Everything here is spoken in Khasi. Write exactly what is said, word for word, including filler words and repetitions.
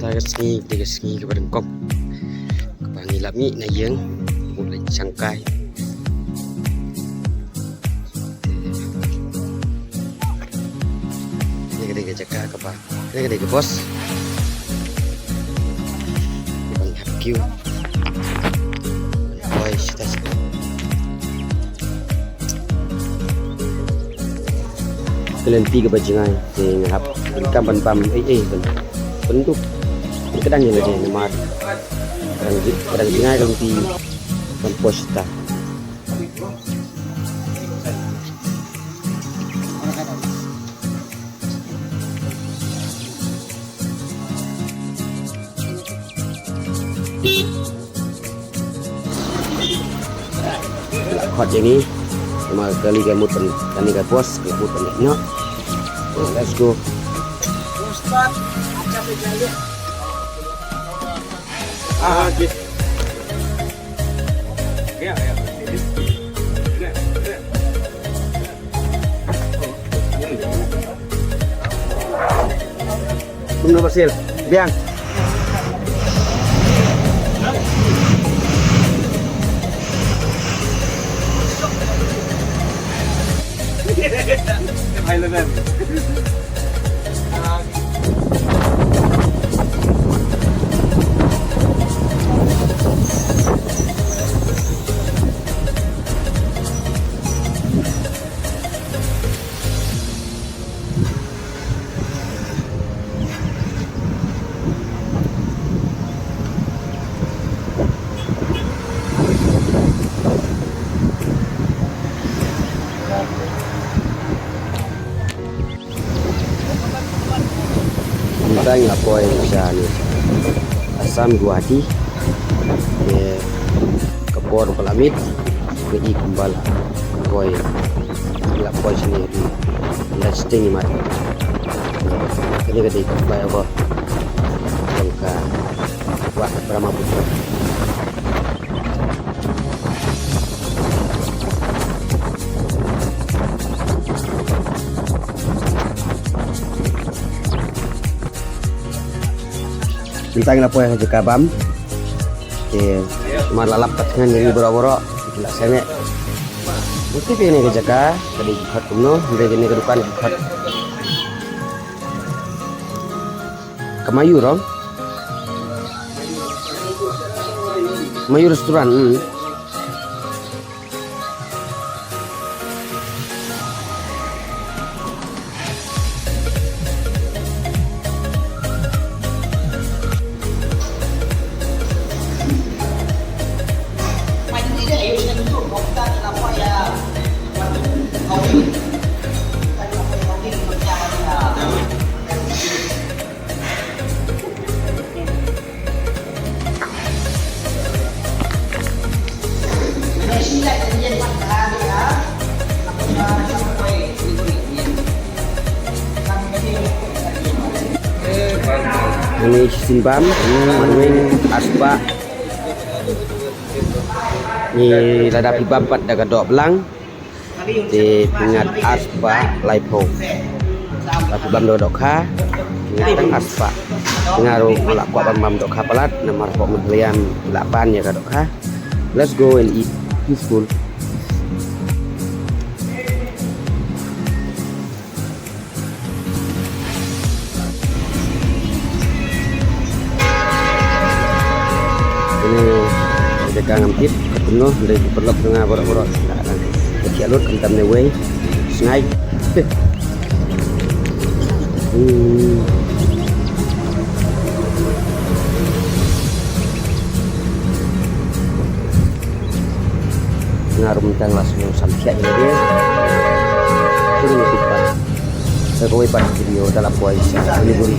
Ka sngi, ka dei ka sngi kaba nyngkong kaba ngi la mih na ïing, mut la shangkai. Kane ka dei ka jaka kaba, kane ka dei ka bus. Ban hap queue. Oi, shita shita. Ka lynti kaba jngai te nga hap donkam ban bam ei ei ban pynduh. Ka dang ïa lade namar ka dang ji-, ka dang jngai ka lynti ban poi shata. La khot ïa ngi. Namar kali ka mut ban, kane ka bus ka mut ban noh. Let's go. Ah, okay. Kumno Basil? Biang. High level. Mynta ngi la poi sha ni Assam, Guwahati. Te ka por ba la miet, nga i kumba la poi, la poi shane, la shiteng i mat. Kane ka dei ka flyover jong ka wah Brahmaputra. Mynta ngi la poi ha jaka bam. Te mar la lap ka thngan ïa ngi baroh baroh, ngi la sngewbha. Mynta kane ka jaka ka dei ki khot kumno, mynta kane ka dukan ki khot Kamayu, ong? Kamayu restaurant, hmm. Ngi shisien bam, ngi ar spah. Ngi la dep bam pat da ka doh blang. Te pynïaid ar spah laiphew. Lada phi bam da ka dohkha, pynïaid tang ar spah. Nga ruh nga la kwah ban bam dohkha palat, namar hapoh Meghalaya la ban ïa ka dohkha. Let's go and eat peaceful. Kane ka jaka ngam tip kumno, dei ki paralok jong nga baroh baroh. Ka khia lut khamtam ne wei. Sngai. Hmm. Nga ruh mynta nga la sngewsam thiah ïa lade. Khublei shibun. Sa kawei pat video da la poi sha Siliguri.